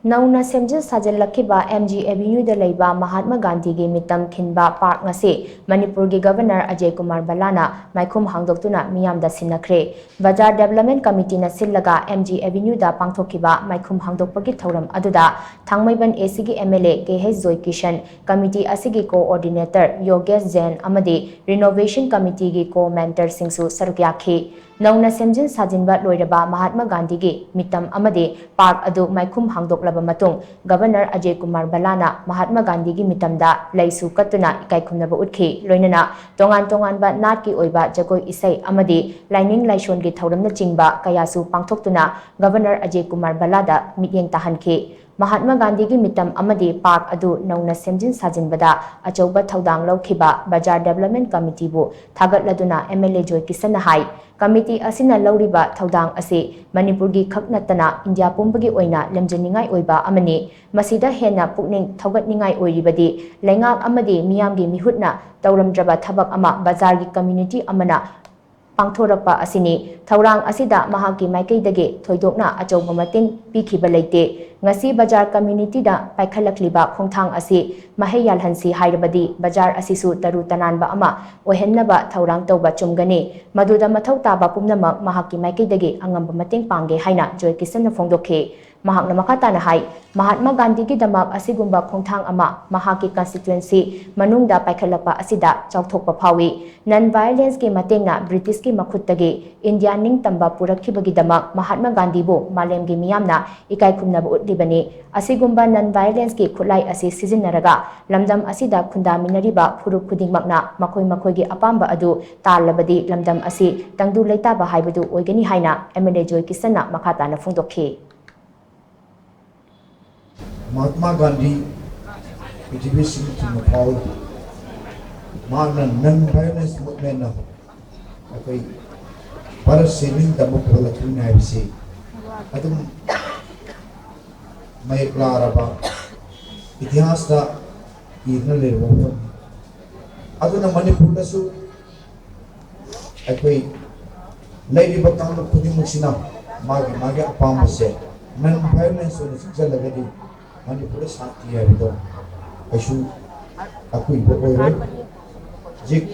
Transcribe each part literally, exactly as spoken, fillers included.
ꯅꯧꯅ ꯁꯦꯝꯖꯤꯟ ꯁꯥꯖꯤꯜꯂꯛꯈꯤꯕ M G ꯑꯦꯚꯤꯅ꯭ꯌꯨꯗ ꯂꯩꯕ ꯃꯍꯥꯠꯃ ꯒꯥꯟꯙꯤꯒꯤ ꯃꯤꯇꯝ ꯈꯤꯟꯕ ꯄꯥꯔꯛ ꯉꯁꯤ ꯃꯅꯤꯄꯨꯔꯒꯤ ꯒꯕꯔꯅꯔ ꯑꯖꯌ ꯀꯨꯃꯥꯔ ꯚꯜꯂꯥꯅ ꯃꯥꯏꯈꯨꯝ ꯍꯥꯡꯗꯣꯛꯇꯨꯅ ꯃꯤꯌꯥꯝꯗ ꯁꯤꯟꯅꯈ꯭ꯔꯦ꯫ ꯕꯖꯥꯔ ꯗꯦꯕꯂꯞꯃꯦꯟ ꯀꯃꯤꯇꯤꯅ ꯁꯤꯜꯂꯒ ꯑꯦꯝ ꯖꯤ ꯑꯦꯚꯤꯅ꯭ꯌꯨꯗ ꯄꯥꯡꯊꯣꯛꯈꯤꯕ ꯃꯥꯏꯈꯨꯝ ꯍꯥꯡꯗꯣꯛꯄꯒꯤ ꯊꯧꯔꯝ ꯑꯗꯨꯗ ꯊꯥꯡꯃꯩꯕꯟ ꯑꯦ ꯁꯤꯒꯤ M L A K H Joykishan, committee ꯑꯁꯤꯒꯤ ꯀꯣꯑꯣꯔꯗꯤꯅꯦꯇꯔ ꯌꯣꯒꯦꯁ ꯖꯦꯟ ꯑꯃꯗꯤ ꯔꯤꯅꯣꯚꯦꯁꯟ ꯀꯃꯤꯇꯤꯒꯤ ꯀꯣ ꯃꯦꯟꯇꯔꯁꯤꯡꯁꯨ ꯁꯔꯨꯛ ꯌꯥꯈꯤ꯫ ꯅꯧꯅ ꯁꯦꯝꯖꯤꯟ ꯁꯥꯖꯤꯟꯕ ꯂꯣꯏꯔꯕ ꯃꯍꯥꯠꯃ ꯒꯥꯟꯙꯤꯒꯤ ꯃꯤꯇꯝ ꯑꯃꯗꯤ ꯄꯥꯔꯛ ꯑꯗꯨ ꯃꯥꯏꯈꯨꯝ ꯍꯥꯡꯗꯣꯛꯂꯕ ꯃꯇꯨꯡ, ꯒꯕꯔꯅꯔ ꯑꯖꯌ ꯀꯨꯃꯥꯔ ꯚꯜꯂꯥꯅ ꯃꯍꯥꯠꯃ ꯒꯥꯟꯙꯤꯒꯤ ꯃꯤꯇꯝꯗ ꯂꯩꯁꯨ ꯀꯠꯇꯨꯅ ꯏꯀꯥꯏ ꯈꯨꯝꯅꯕ ꯎꯠꯈꯤ꯫ ꯂꯣꯏꯅꯅ ꯇꯣꯉꯥꯟ ꯇꯣꯉꯥꯟꯕ ꯅꯥꯠꯀꯤ ꯑꯣꯏꯕ ꯖꯒꯣꯏ ꯏꯁꯩ ꯑꯃꯗꯤ ꯂꯥꯏꯅꯤꯡ ꯂꯥꯏꯁꯣꯟꯒꯤ ꯊꯧꯔꯝꯅꯆꯤꯡꯕ ꯀꯌꯥꯁꯨ ꯄꯥꯡꯊꯣꯛꯇꯨꯅ ꯒꯕꯔꯅꯔ ꯑꯖꯌ ꯀꯨꯃꯥꯔ ꯚꯜꯂꯥꯗ ꯃꯤꯠꯌꯦꯡ ꯇꯥꯍꯟꯈꯤ꯫ ꯃꯍꯥꯠꯃ ꯒꯥꯟꯙꯤꯒꯤ ꯃꯤꯇꯝ ꯑꯃꯗꯤ ꯄꯥꯔꯛ ꯑꯗꯨ ꯅꯧꯅ ꯁꯦꯝꯖꯤꯟ ꯁꯥꯖꯤꯟꯕꯗ ꯑꯆꯧꯕ ꯊꯧꯗꯥꯡ ꯂꯧꯈꯤꯕ ꯕꯖꯥꯔ ꯗꯦꯕꯂꯞꯃꯦꯟ ꯀꯃꯤꯇꯤꯕꯨ ꯊꯥꯒꯠꯂꯗꯨꯅ ꯑꯦꯝ ꯑꯦꯜ ꯑꯦ ꯖꯣꯏ ꯀꯤꯁꯟꯅ ꯍꯥꯏ, ꯀꯃꯤꯇꯤ ꯑꯁꯤꯅ ꯂꯧꯔꯤꯕ ꯊꯧꯗꯥꯡ ꯑꯁꯤ ꯃꯅꯤꯄꯨꯔꯒꯤ ꯈꯛ ꯅꯠꯇꯅ ꯏꯟꯗꯤꯌꯥ ꯄꯨꯝꯕꯒꯤ ꯑꯣꯏꯅ ꯂꯦꯝꯖꯅꯤꯡꯉꯥꯏ ꯑꯣꯏꯕ ꯑꯃꯅꯤ꯫ ꯃꯁꯤꯗ ꯍꯦꯟꯅ ꯄꯨꯛꯅꯤꯡ ꯊꯧꯒꯠꯅꯤꯡꯉꯥꯏ ꯑꯣꯏꯔꯤꯕꯗꯤ ꯂꯩꯉꯥꯛ ꯑꯃꯗꯤ ꯃꯤꯌꯥꯝꯒꯤ ꯃꯤꯍꯨꯠꯅ ꯇꯧꯔꯝꯗ꯭ꯔꯕ ꯊꯕꯛ ꯑꯃ ꯕꯖꯥꯔꯒꯤ ꯀꯝꯃ꯭ꯌꯨꯅꯤꯇꯤ ꯑꯃꯅ ꯄꯥꯡꯊꯣꯔꯛꯄ ꯑꯁꯤꯅꯤ꯫ ꯊꯧꯔꯥꯡ ꯑꯁꯤꯗ ꯃꯍꯥꯛꯀꯤ ꯃꯥꯏꯀꯩꯗꯒꯤ ꯊꯣꯏꯗꯣꯛꯅ ꯑꯆꯧꯕ ꯃꯇꯦꯡ ꯄꯤꯈꯤꯕ ꯂꯩꯇꯦ꯫ ꯉꯁꯤ ꯕꯖꯥꯔ ꯀꯝꯃ꯭ꯌꯨꯅꯤꯇꯤꯗ ꯄꯥꯏꯈꯠꯂꯛꯂꯤꯕ ꯈꯣꯡꯊꯥꯡ ꯑꯁꯤ ꯃꯍꯩ ꯌꯥꯜꯍꯟꯁꯤ ꯍꯥꯏꯔꯕꯗꯤ ꯕꯖꯥꯔ ꯑꯁꯤꯁꯨ ꯇꯔꯨ ꯇꯅꯥꯟꯕ ꯑꯃ ꯑꯣꯏꯍꯟꯅꯕ ꯊꯧꯔꯥꯡ ꯇꯧꯕ ꯆꯨꯝꯒꯅꯤ꯫ ꯃꯗꯨꯗ ꯃꯊꯧ ꯇꯥꯕ ꯄꯨꯝꯅꯃꯛ ꯃꯍꯥꯛꯀꯤ ꯃꯥꯏꯀꯩꯗꯒꯤ ꯑꯉꯝꯕ ꯃꯇꯦꯡ ꯄꯥꯡꯒꯦ ꯍꯥꯏꯅ ꯖꯣꯏ ꯀꯤꯁꯟꯅ ꯐꯣꯡꯗꯣꯛꯈꯤ꯫ ꯃꯍꯥꯛꯅ ꯃꯈꯥ ꯇꯥꯅ ꯍꯥꯏ, ꯃꯍꯥꯠꯃ ꯒꯥꯟꯙꯤꯒꯤꯗꯃꯛ ꯑꯁꯤꯒꯨꯝꯕ ꯈꯣꯡꯊꯥꯡ ꯑꯃ ꯃꯍꯥꯛꯀꯤ ꯀꯟꯁꯇꯤꯇ꯭ꯋꯦꯟꯁꯤ ꯃꯅꯨꯡꯗ ꯄꯥꯏꯈꯠꯂꯛꯄ ꯑꯁꯤꯗ ꯆꯥꯎꯊꯣꯛꯄ ꯐꯥꯎꯏ꯫ ꯅꯟ ꯚꯥꯏꯑꯣꯂꯦꯟꯁꯀꯤ ꯃꯇꯦꯡꯅ ꯕ꯭ꯔꯤꯇꯤꯁꯀꯤ ꯃꯈꯨꯠꯇꯒꯤ ꯏꯟꯗꯤꯌꯥ ꯅꯤꯡꯇꯝꯕ ꯄꯨꯔꯛꯈꯤꯕꯒꯤꯗꯃꯛ ꯃꯍꯥꯠꯃ ꯒꯥꯟꯙꯤꯕꯨ ꯃꯥꯂꯦꯝꯒꯤ ꯃꯤꯌꯥꯝꯅ ꯏꯀꯥꯏ ꯈꯨꯝꯅꯕ ꯎꯠꯂꯤꯕꯅꯤ꯫ ꯑꯁꯤꯒꯨꯝꯕ ꯅꯟ ꯚꯥꯏꯑꯣꯂꯦꯟꯁꯀꯤ ꯈꯨꯠꯂꯥꯏ ꯑꯁꯤ ꯁꯤꯖꯤꯟꯅꯔꯒ ꯂꯝꯗꯝ ꯑꯁꯤꯗ ꯈꯨꯟꯗꯥꯃꯤꯟꯅꯔꯤꯕ ꯐꯨꯔꯨꯞ ꯈꯨꯗꯤꯡꯃꯛꯅ ꯃꯈꯣꯏ ꯃꯈꯣꯏꯒꯤ ꯑꯄꯥꯝꯕ ꯑꯗꯨ ꯇꯥꯜꯂꯕꯗꯤ ꯂꯝꯗꯝ ꯑꯁꯤ ꯇꯪꯗꯨ ꯂꯩꯇꯥꯕ ꯍꯥꯏꯕꯗꯨ ꯑꯣꯏꯒꯅꯤ ꯍꯥꯏꯅ ꯑꯦꯝ ꯑꯦꯜ ꯑꯦ ꯖꯣꯏ ꯀꯤꯁꯟꯅ ꯃꯈꯥ ꯇꯥꯅ ꯐꯣꯡꯗꯣꯛꯈꯤ꯫ ꯃꯍꯥꯠꯃꯥ ꯒꯥꯟꯙꯤ ꯄ꯭ꯔꯤꯊꯤꯕꯤ ꯁꯤꯟꯕ ꯊꯨꯡꯅ ꯐꯥꯎꯏ꯫ ꯃꯍꯥꯛꯅ ꯅꯟ ꯚꯥꯏꯑꯣꯂꯦꯟꯁ ꯃꯨꯚꯃꯦꯟꯅ ꯑꯩꯈꯣꯏ ꯚꯥꯔꯠꯁꯦ ꯅꯤꯡꯇꯝꯕ ꯄꯨꯍꯜꯂꯛꯈꯤꯕꯅꯤ ꯍꯥꯏꯕꯁꯤ ꯑꯗꯨꯝ ꯃꯌꯦꯛ ꯂꯥꯔꯕ ꯏꯇꯤꯍꯥꯁꯇ ꯏꯗꯨꯅ ꯂꯩꯔꯕ ꯋꯥꯐꯝꯅꯤ꯫ ꯑꯗꯨꯅ ꯃꯅꯤꯄꯨꯔꯗꯁꯨ ꯑꯩꯈꯣꯏ ꯂꯩꯔꯤꯕ ꯀꯥꯡꯂꯨꯞ ꯈꯨꯗꯤꯡꯃꯛꯁꯤꯅ ꯃꯥꯒꯤ ꯃꯥꯒꯤ ꯑꯄꯥꯝꯕꯁꯦ ꯅꯟ ꯚꯥꯏꯑꯣꯂꯦꯟꯁ ꯑꯣꯏꯅ ꯆꯪꯁꯤꯜꯂꯒꯗꯤ ꯃꯅꯤꯄꯨꯔꯗ ꯁꯥꯟꯇꯤ ꯍꯥꯏꯕꯗꯣ ꯀꯩꯁꯨ ꯑꯀꯨꯏꯕ ꯑꯣꯏꯔꯣꯏ꯫ ꯍꯧꯖꯤꯛ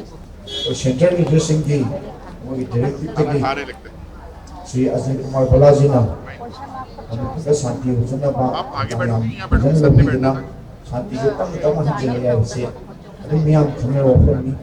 ꯁꯦꯟꯇ꯭ꯔꯦꯜ ꯂꯤꯗꯔꯁꯤꯡꯒꯤ ꯃꯣꯏꯒꯤ ꯗꯤꯔꯦꯛꯇꯤꯞꯇꯒꯤ ꯁ꯭ꯔꯤ ꯑꯖꯌ ꯀꯨꯃꯥꯔ ꯕꯂꯥꯖꯤꯅ ꯃꯅꯤꯄꯨꯔꯗ ꯁꯥꯟꯇꯤ ꯍꯧꯖꯅꯕ ꯌꯥꯝ ꯐꯖꯅ ꯂꯧꯕꯤꯗꯨꯅ ꯁꯥꯟꯇꯤꯁꯦ ꯇꯞꯅ ꯇꯞꯅ ꯍꯟꯖꯤꯜꯂꯛꯑꯦ ꯍꯥꯏꯕꯁꯦ ꯑꯗꯨꯝ ꯃꯤꯌꯥꯝ ꯈꯪꯅꯔꯕ ꯋꯥꯐꯝꯅꯤ꯫